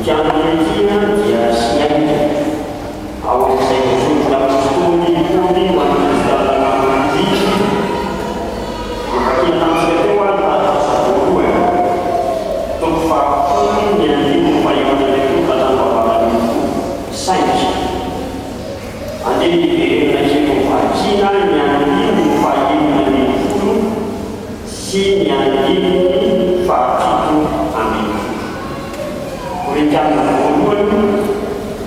Ity andro ity dia hiainga aorian'izay voazoron'ny Apostoly Paoly ho an'ny Kristianina tany Filipy. Novakiana tamintsika teo ny taratasy voalohany, toko fahafolo ny andininy faha-14 ka hatramin'ny faha-18. Saingy, andeha hiverenana kely hovakiana ny andininy faha-16 sy ny andininy faha-17. Korintiana voalohany,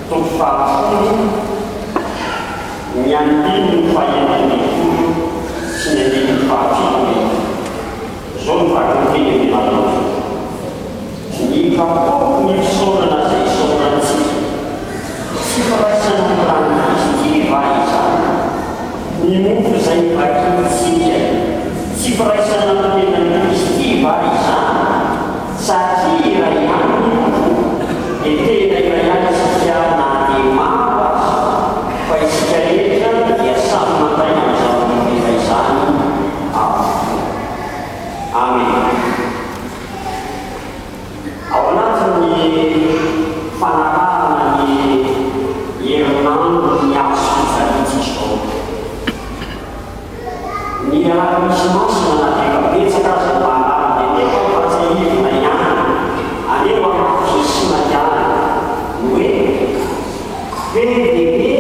toko fahafolo, ny andininy faha-16 sy ny andininy faha-17. Izao no vakin'ny teny ampianarinao Tompo. Ny kapoaky ny fisaorana izay isaorantsika, tsy firaisana amin'ny ran'i Kristy va izany? Ny mofo izay vakintsika, tsy firaisana amin'ny tenan'i Kristy va izany? Satria iray ihany ny mofo, dia tena iray ihany isika na dia maro aza, fa isika rehetra dia samy mandray an'izany mofo iray izany avokoa. Amena. Ao anatin'ny fanarahana ny herinandron'ny hazo fijaliantsika izao, ny alakamisy masina na dia efa betsaka aza ny mahalala dia nefa ampahatsiahivina ihany, aleo hamafisina ihany ny hoe, be dia be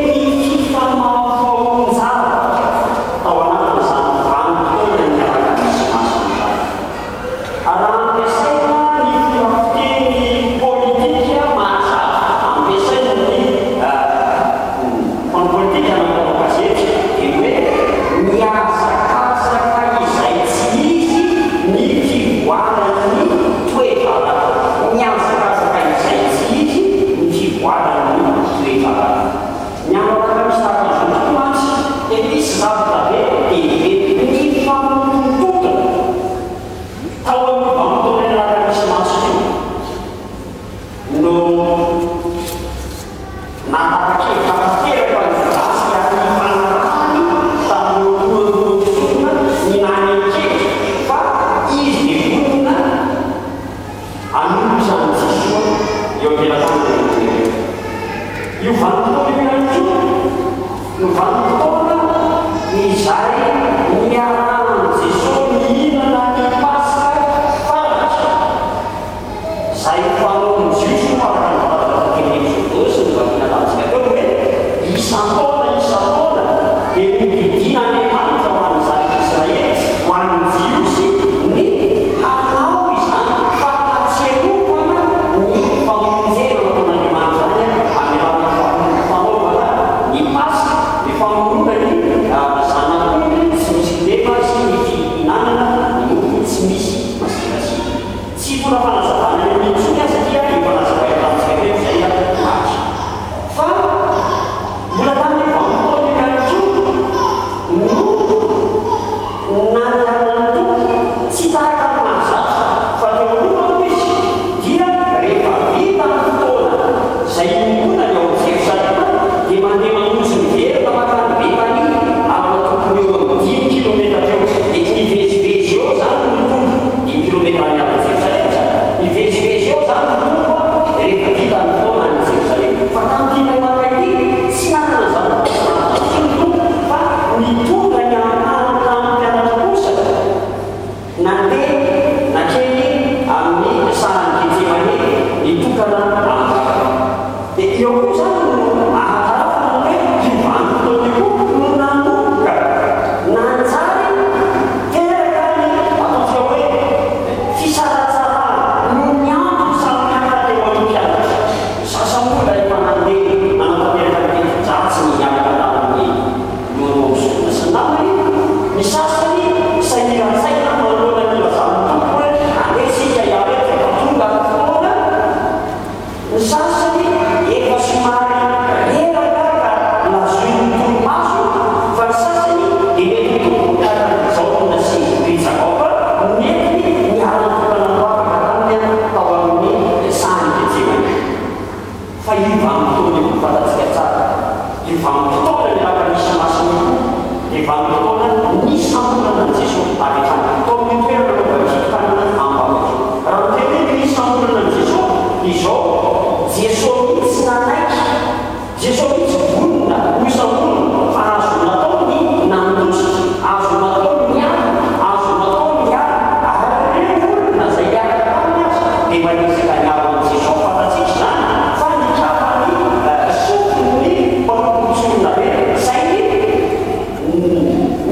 ny fifamahofahoan-javatra tao anatin'izany vanim-potoanan'ny alakamisy masina izany. Raha ampiasaina ny fomba fiteny politika mahazatra ampiasaina ny mpanao politika na mpanao gazety dia ny hoe mihazakazaka izay tsy izy ny fivoaran'ny toe-draharaha. Mihazakazaka izay tsy izy ny fivoaran'ny toe-draharaha. Ny andro alakamisy tahaka izao tokoa mantsy dia misy zavatra be dia be nifamotompotona tao amin'io vanim-potoanan'ny alakamisy masina io no nahatapa-kevitra tanteraka ny Jodasy ary nifanarahany tamin'ireo lohalohan'ny mpisorona ny nanekeny fa izy dia vonona Hanolotra an'i Jesoa eo am-pelatanana ireo ireo. Io vanim-potoana io ihany koa no vanim-potoana izay niarahan'i Jesoa nihinana ny Paska farany, izay fanaon'ny Jiosy moa araka ny voalaza tao amin'ny Eksodosy novakiana tamintsika teo hoe isan-taona isan-taona dia nodidian'Andriamanitra ho an'ny zanak'Israely, ho an'ny Jiosy, ny hanao izany fahatsiarovana ny famonjena nataon'Andriamanitra izany amin'ny alalan'ny fanaovana ny Paska, ny famonoana ny zanak'ondry tsy misy kilema sy ny fihinanana ny mofo tsy misy masirasira. Tsy hitondra fanazavana ny amin'iny intsony aho satria efa nazavaiko tamintsika teto izay omaly. Fa mbola tamin'io vanim-potoana io ihany koa no nandehanan'ny Tompo, tsy tahaka ny mahazatra fa teo aloha manko Izy dia rehefa vita ny fotoana izay iombonany ao Jerosalema dia mandeha mamonjy miverina mankany Betania ary tokony eo amin'ny dimy kilometatra eo dia mivezivezy eo izany ny Tompo, dimy kilometatra miala an'i Jerosalema izany, mivezivezy eo izany ny Tompo rehefa vita ny fotoana any Jerosalema. Fa tamin'ity indray maka ity, tsy nanana izany fahasarotana intsony ny Tompo fa nitondra ny ampahany tamin'ny mpianatra kosa nandeha nankeny amin'ny sahan'i Getsemane nitokana am-bavaka. Dia eo koa izany no ahatarafana ny hoe io vanim-potoana io koa no nanomboka nanjary teraka ny ataontsika hoe fisaratsarahana noho ny antony samihafa teo amin'ny mpianatra. Ny sasany moa ilay efa nandeha nanatanteraka ny teti-dratsiny niaraka tamin'ny lohalohan'ny mpisorona sy ny namany, ny sasany sahiran-tsaina manoloana ny nilazan'ny Tompo hoe andeha isika hiala eto fa tonga ny fotoana. Jesosy mihitsy vonona ho samborina fa azony natao ny nandositra, azony natao ny niala, azony natao ny niala, ary ireo olona izay niaraka taminy aza dia mba niezaka niaro an'i Jesosy, fantatsika izany fa nikapa ny sofin'ny mpanompo tsy olona be, saingy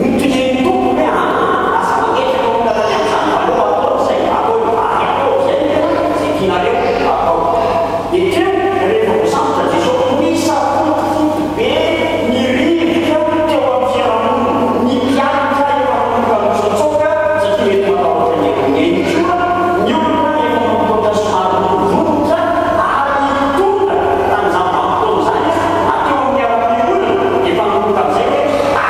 Notenenin'ny tompony hoe aa aza mametraka olana ny amin'izany fa aleo atao izay atao io ary ataovy izay no tena izay tianareo atao. Dia teo rehefa voasambotra Jesosy nisafotofoto be ny rivotra teo amin'ny fiarahamonina, ny mpianatra efa nanomboka nitsotsoka satria mety matahotra ny ain'ny koa ny olona efa manomboka somary mirovirovitra ary nitondra tamin'izany vanim-potoana izany teo amin'ny ara-piangonana dia efa nanomboka amin'izay hoe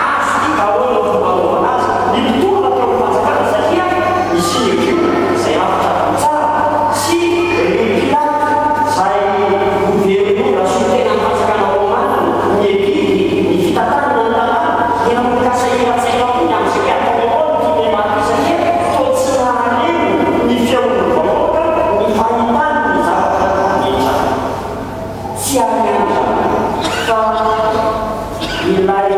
azo ity daholo ny fomba anaovana azy ny mpitondra teo amin'ny fanjakana satria ny Synedriona izay rafitra tsara sy ry Pilato izay governora solontenan'ny fanjakana romana niadidy ny fitantanana ny tanàna dia nanomboka sahiran-tsaina koa ny amin'izay hoe atao ahoana ity Mematy ity satria toa tsy nahaleo ny feon'ny vahoaka ny fahitany ny zavatra nitranga. Tsy any ihany izany fa ilay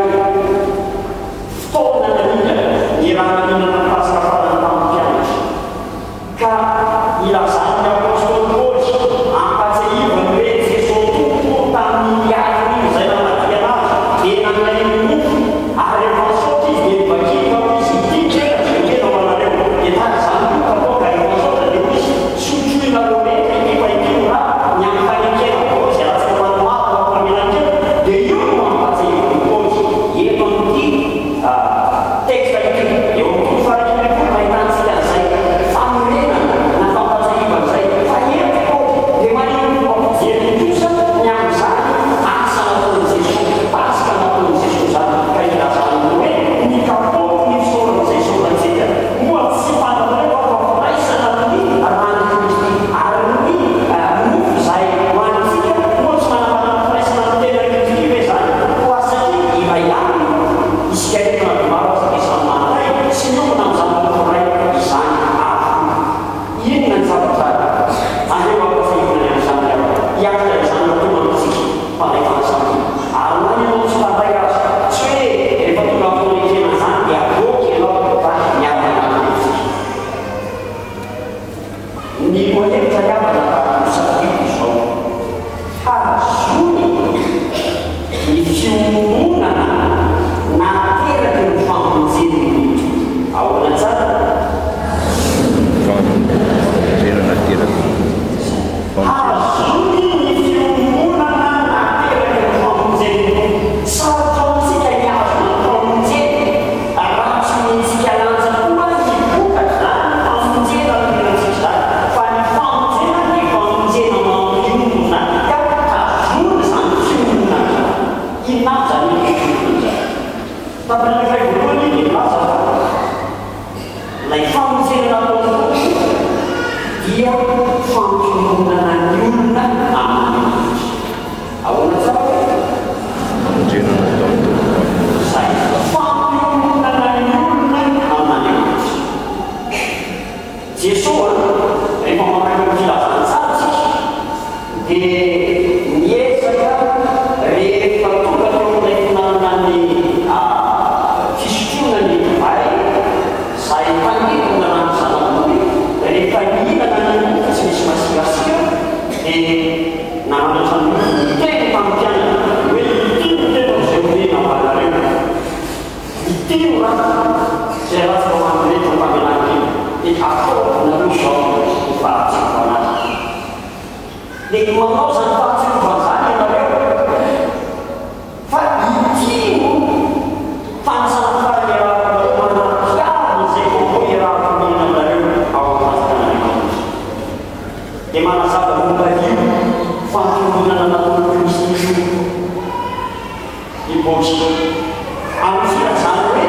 fotoana naningana ny raha naninana ny Paska farany tamin'ny mpianatra ka ilazan'ny apostoly Paoly ampatsiahivany hoe Jesoa Tompo tamin'iny alina iny izay namadihana azy dia nandray ny mofo ary rehefa nisaotra izy dia novakiny fa hoy izy ity ny tenako izay omena ho anareo dia tahaka izany koa ny kapoaka rehefa nisaotra dia hoy izy Sotroinareo rehetra ity fa ity no rà ny amin'ny fanekena vaovao izay latsaka ho an'ny maro ho amin'ny famelan-keloka, dia io no mampatsiahy Paoly eto amin'ity texte ity. Eo amin'ny toko faha-11 no ahitantsika an'izay fanorenana na fampatsiahivana izay. Fa eto Paoly dia maneho ny fomba fijeriny kosa ny amin'izany asa nataon'i Jesoa, Paska nataon'i Jesoa izany, ka ilazany hoe ny kapoaky ny fisaorana izay isaorantsika Moa tsy fantatrareo va fa firaisana amin'ny ran'i Kristy, ary ny mofo izay hohanintsika, moa tsy manambara ny firaisana amin'ny tenan'i Kristy ve izany? Koa satria iray ihany ny mofo, isika rehetra na dia maro aza dia samy mandray sy miombona amin'izany mofo iray izany avokoa. Inona ny zavatra andeha ho ampatsiahivina ny amin'izany ry havana? Hiatrika izany raha toa mantsy isika mpandray fanasampiana. Ary na ianao tsy mpandray aza, tsy hoe rehefa tonga amin'ny fotoana ekena an'izany dia avoaka ianao fa miara-mianatra isika. Ny lohahevitra ry havana fa hosafidiko izao, Hahazoany ny fiombonana nateraky ny famonjen'ny Tompo. Ahoana tsara? Famonjena nateraky ny famonjena. Hahazoany ny fiombonana nateraky ny famonjen'ny Tompo. Sarotra amintsika ny hahazona ny famonjena raha tsy omentsika lanja koa ny vokatr'izany famonjena nomena antsika izany, fa ny famonjena dia famonjena mampionona ka tazony izany fiononana izany. Inona avy izany hoe fiononana izany? Tamin'ny anankiray voalohany dia milaza fa ilay famonjena nataon'ny Tompo dia fampiononana ny olona amin'Andriamanitra. Ahoana tsara hoe? Famonjena nataon'ny Tompo tamin'ny. Izay fampiononana ny olona amin'Andriamanitra. Jesoa, rehefa mamaky ny filazantsara isika dia miezaka rehefa tonga teo amin'ilay fihinanana ny fisotroana ny divay izay tandindona ny zanak'omby, rehefa nihinana ny mofo tsy misy masirasira dia nananatra ny mofo niteny tamin'ny mpianany hoe ity no tenako izay omena ho anareo. Ity no rà izay latsaka ho an'ny rehetra ho famelan-keloka, dia ataovinareo izao ho fahatsiarovana ahy. Dia manao izany fahatsiarovana izany ianareo, fa ity no fanisana farany iarahanareo manampiaro izay vaovao iaraha-monina aminareo ao amin'ny fanjakan'Andriamanitra. Dia manazava momba io fampiononana nataon'i Kristy io. I Paoly, amin'ny filazany hoe,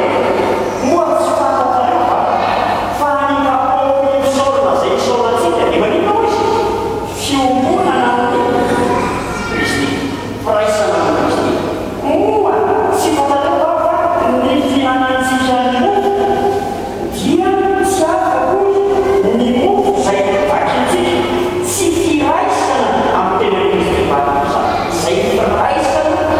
Moa tsy fantatrareo va fa ny kapoaky ny fisaorana izay isaorantsika dia maninona hoy izy? Fiombonana amin'i Kristy, firaisana amin'i Kristy. Moa tsy fantatrareo va fa ny fihinanantsika ny mofo dia tsy hafa akory ny mofo izay vakintsika, tsy firaisana amin'ny tenan'i Kristy va izany? Izay firaisana.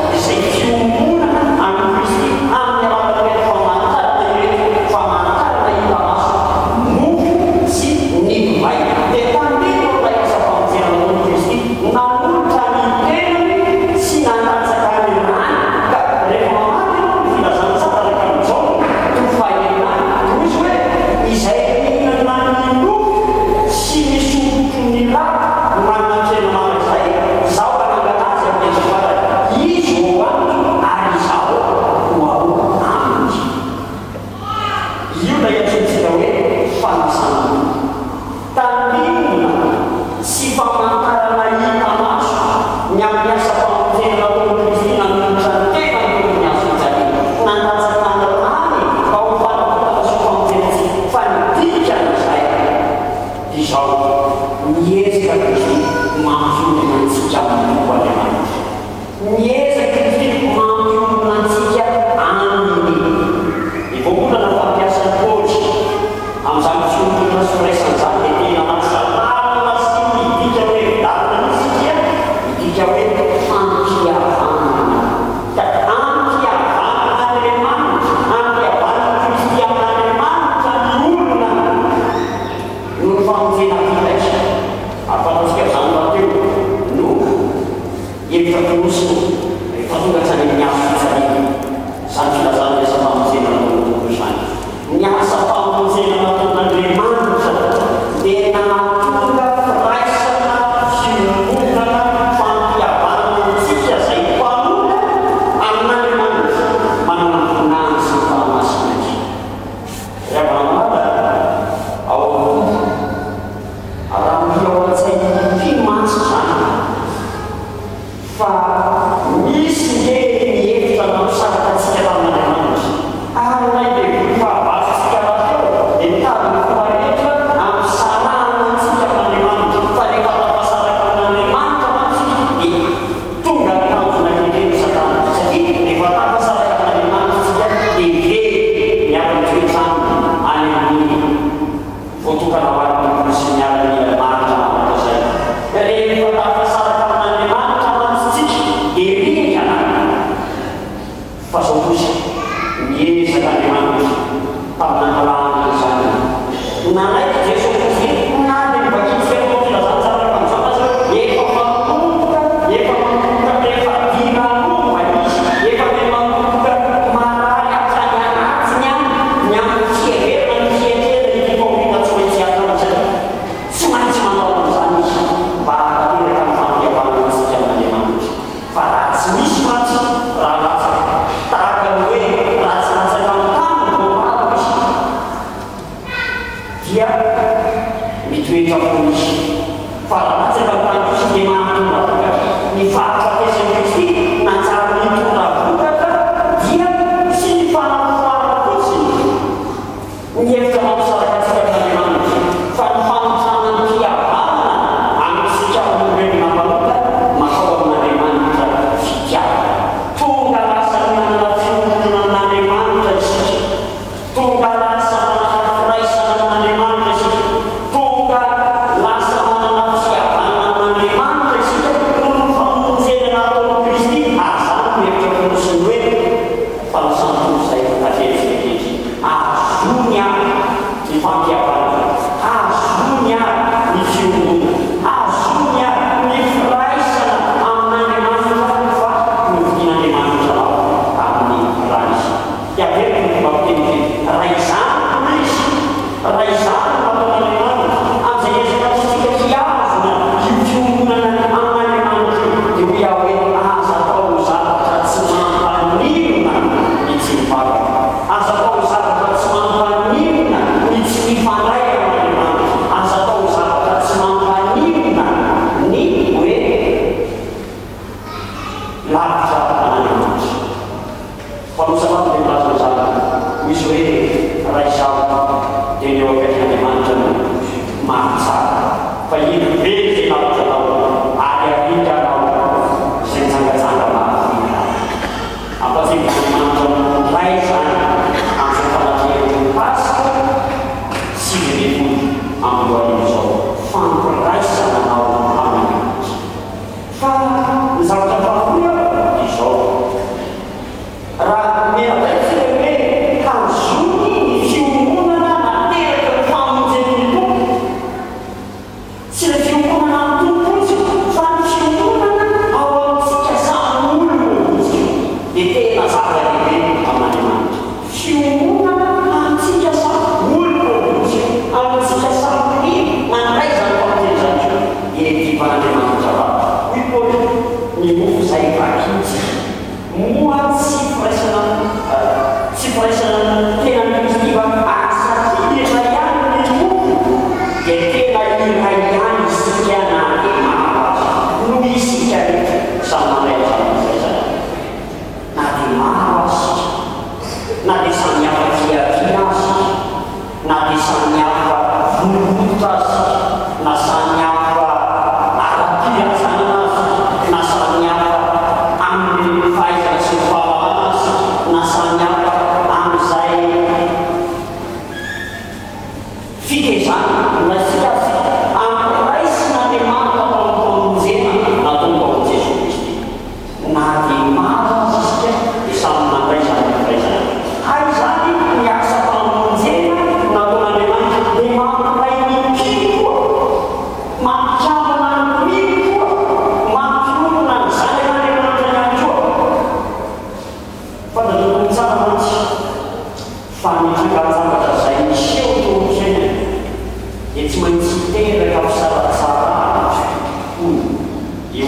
Famantarana hita maso ny amin'ny asam-pamonjena nataon'i Kristy nanolotra ny tenany teo amin'ny hazo fijaliana. Nandatsaka ny rany mba ho fanavotana sy ho famonjena antsika. Fa ny dikan'izay dia izao, miezaka Kristy mampionona antsika amin'ny Tompo Andriamanitra. Miezaka Kristy mampionona antsika aminy. Ny voambolana fampiasan'i Paoly amin'izany fiononana sy firaisana izany dia tena lasa lalina sy midika ho hevi-dalina mihitsy satria midika hoe fampihavanana. Ka ampihavanan'Andriamanitra, ampihavanan'i Kristy amin'Andriamanitra ny olona noho ny famonjena vitaky. Ary fantatsika fa izany rahateo no. Hevitra fonosina rehefa tonga hatrany amin'ny hazo fijaliana izany filazana ny asa famonjena nataon'ny Tompo izany. Ny asa famonjena nataon'Andriamanitra dia nahatonga firaisana, fiombonana, fampihavanana antsika izay mpanota amin'Andriamanitra manana ny voninahiny sy ny fahamasinany. Ry havana malala, ao amin'ny Tompo, Raha mby ao an-tsain'ny mpino mantsy izany fa.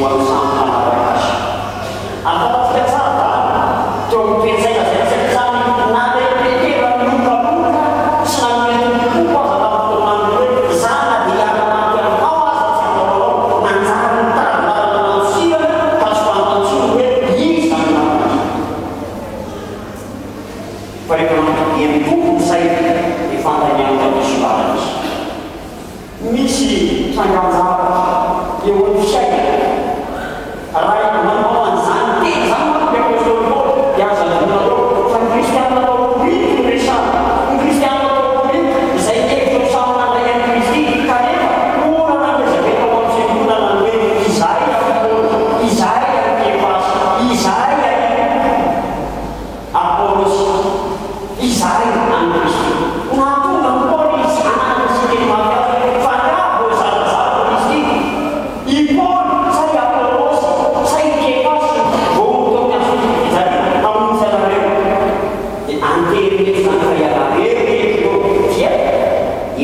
amin'ny samy mpanaraka azy. Ary fantatsika tsara fa teo amin'ny toe-tsaina izay tsy nitsahatra nalain'i Petera niloka-loka sy nanome toky Tompo aza tamin'ny fotoan'andro hoe, Za na dia hiara-maty aminao aza tsy handao anao, nanjary nitady lalana nandosirana ka tsy fantany intsony hoe iza no namany. Fa rehefa nampodian'ny Tompo ny sainy dia fantany ihany fa diso lalana izy. Misy trangan-javatra eo amin'ny fiainana. Raha manao an'izany teny izany manko ny apostoly Paoly dia aza adinonareo fa ny kristianina tao Korinto no resahana. Ny kristianina tao Korinto izay nihevitra ho samy nandray an'i Kristy kanefa mora nangezabe tao amin'ny fiangonana ny hoe izahay an'i Paoly, izahay an'i Kefasy, izahay an'i Apolosy, izahay an'i Kristy. Nahatonga an'i Paoly izy hananatra sy hiteny mafy azy hoe, Fa angaha vao zarazara Kristy? I Paoly sa i Apolosy sa i Kefasy no voahombo teo amin'ny hazofijaliana hamonjy anareo? Dia antery eto izany fa ianareo rehetra ireo dia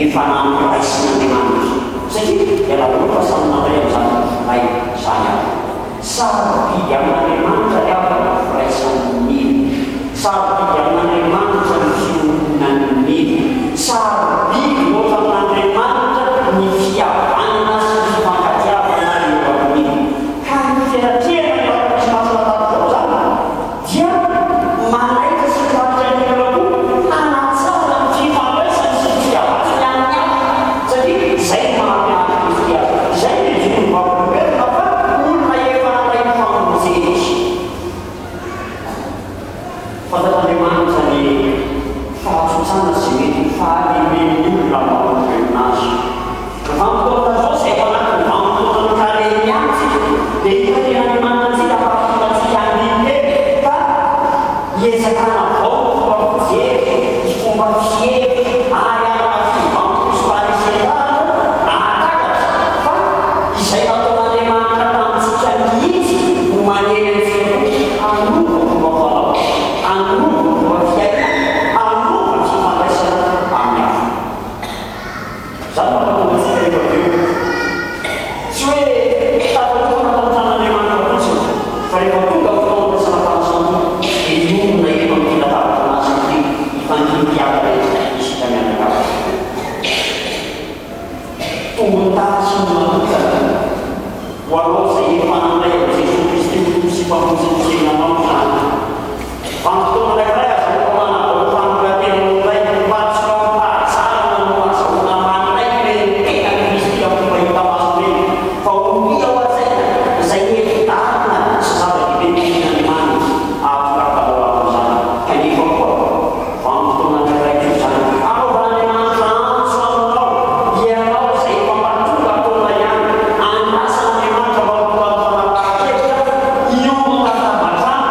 efa nanoraisin'Andriamanitra, satria ianareo fa samy nandray an'izany voay izany avy. Sarobidy amin'Andriamanitra ry havana ny firaisan'ny mino. Sarobidy amin'Andriamanitra ny fiombonan'ny mino. Sarobidy loatra amin'Andriamanitra ny fihavanana sy ny fifankatiavana eo amin'ny mino. Ka ny fiatrehana ny Lakamisy Masina tahaka izao izany dia manaitra sy mitarika ny olona koa hanatsara ny fifandraisany sy ny fihavanany amin'ny hafa, satria izay no maha mpianatr'i Kristy azy. Izay no ijoroan'ny vavolombelona fa olona efa nandray ny famonjena izy. Fantatr'Andriamanitra ny fahatsotsana sy mety ho fahalemen'ny olona maha olombelona azy. Vanim-potoana izao izay ao anatin'ny vanim-potoanan'ny karemy ihany isika dia hitahian'Andriamanitra antsika hahatonga antsika handini-tena fa hiezaka hanavao ny fomba fijery, ny fomba fihevitra ary hanana fiovam-po sy faharesen-dahatra hahatakatra fa izay nataon'Andriamanitra tamintsika mihitsy no manery antsika koa hanova fomba fanao, hanova fomba fiaina, hanova ny fifandraisana amin'ny hafa. Izany no mahatonga antsika rehefa avy eo tsy hoe tafatohana tao an-tranon'Andriamanitra fotsiny, fa rehefa tonga ny fotoam-piasana fanasan-doha dia hionona eto amin'ity latabatra masina ity hifandimbiavana isika mianakavy. Tombon-dahy sy ny manokana ho anao izay efa nandray an'i Jesoa Kristy ho Tompo sy Mpamonjy ny fiainanao izany. Vanim-potoana anankiray azahoana manavao ny fanoloran-tenanao indray mba tsy ho amim-pahazarana no azahoana manaiky ireny tenan'i Kristy amin'ny fomba hita maso ireny, fa omia ao an-tsaina izay hevi-dalina sy zava-dehibe nomen'Andriamanitra ahatongavanao amin'izany. Kanefa koa, vanim-potoana anankiray koa izany hanaovan'Andriamanitra antso aminao, ianao izay efa mba tonga taona ihany, andrasan'Andriamanitra mba ho tonga amin'ny fanapahan-kevitra hiomana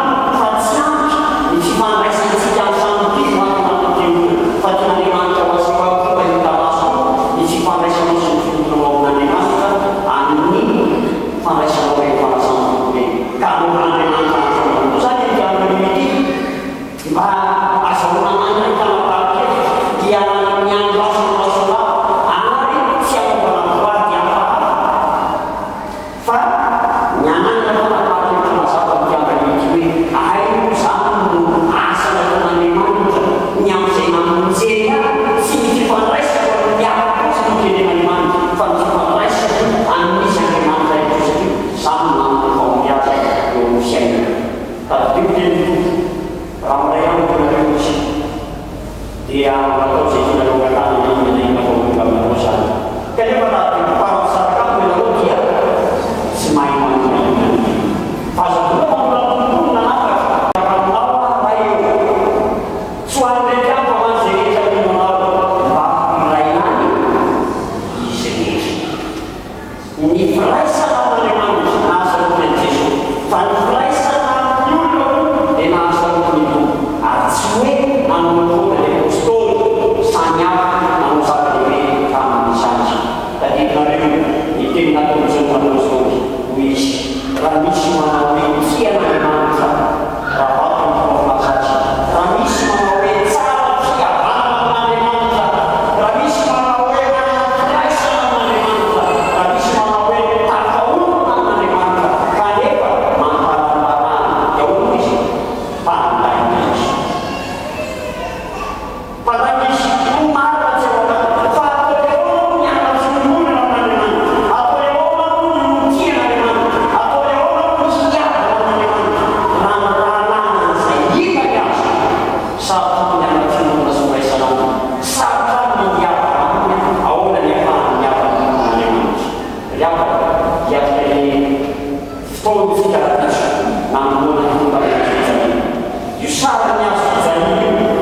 aminy fa tsy ampy ny fifandraisantsika amin'ny samy mpino ato anatin'ny fiangonana fa tian'Andriamanitra ho aseho amin'ny fomba hita maso koa ny fifandraisanao sy ny finoanao amin'Andriamanitra amin'ny fandraisanao ireny fanasan'ny Tompo ireny ka hanaovan'Andriamanitra antso aminao koa izany ity andro anio ity mba azahoana mandray fanapahan-kevitra hialana amin'ny andro ratsy mahasolava ary tsy hanaovana voady hafahafa Fa ny ananana fanapahan-kevitra mazava mikambana ity hoe aiza moa izany no asa nataon'Andriamanitra ny amin'izay namonjeny ahy, tsy ny fifandraisako amin'ny hafa fotsiny no jeren'Andriamanitra fa ny fifandraisako amin'Izy Andriamanitra ihany koa satria izany no anton'ny fahombiazako eo amin'ny fiainana. Tadidio ny tenin'ny Tompo, raha miray amiko ianareo Izy dia hatao izay tianareo angatahana na inona na inona fa ho tonga aminareo izany. Kanefa raha dia mpifara misaraka amiko ianareo dia tsy mahay manao na inona na inona. Fa aza adino fa mbola tontolo ny nanafatra. Miaraka aminao aho Ray ô. Tsy ho an'ny rehetra ihany fa ho an'izay rehetra mino Anao mba ho iray ihany izy rehetra. Ny firaisana amin'Andriamanitra nahazahoany an'i Jesoa, fa ny firaisana amin'ny olona koa dia nahazahoany ny Tompo, ary tsy hoe nanao foana ny Apostoly samy hafa nanao zava-dehibe tamin'izany. Tadidinareo ny teny nataon'i Jaona Apostoly, hoy izy, Raha misy manao hoe tia an'Andriamanitra, raha vato ny fomba filaza azy, raha misy manao hoe tsara fihavanana amin'Andriamanitra, raha misy manao hoe manana firaisana amin'Andriamanitra, raha misy manao hoe tafaorina amin'Andriamanitra, hiatrika ny fotoantsika rahampitso manoloana ny fomban'ny hazo fijaliana. Io sarin'ny hazo fijaliana io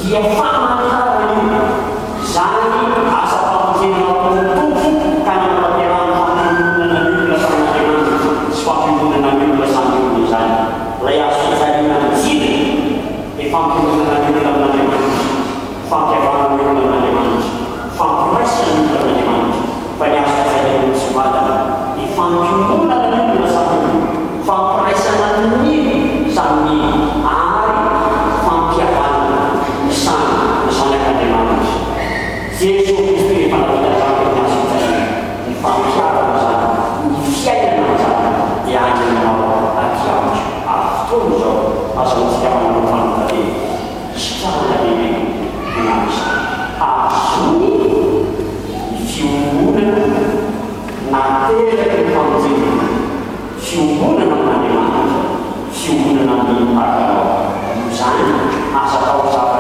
dia famantarana io izany asa famonjena nataon'ny Tompo ka nanatanterahany fampiononana ny olona tamin'Andriamanitra sy fampiononana ny olona samy olona izany. Ilay hazo fijaliana mijidina dia fampiononana ny olona amin'Andriamanitra, fampihavanana ny olona amin'Andriamanitra, fampiraisana ny olona amin'Andriamanitra, fa ny hazo fijaliana mitsivadana dia fampiononana ny olona samy olona, fampiraisana ny mino samy mino, ary fampihavanana ny samy zanak'Andriamanitra. Jesoa Kristy rehefa navita izany teo amin'ny hazo fijaliana, ny fampiharana izany, ny fiainana an'izany dia any aminao aty amiko, ary fotoana izao azahoantsika manao ny fanontanena. Sitrahana lehibe kokoa ny amin'izany. Hahazoany ny fiombonana nateraky ny famonjena, fiombonana amin'Andriamanitra, fiombonana amin'ny tahaka anao. Noho izany, aza atao zavatra.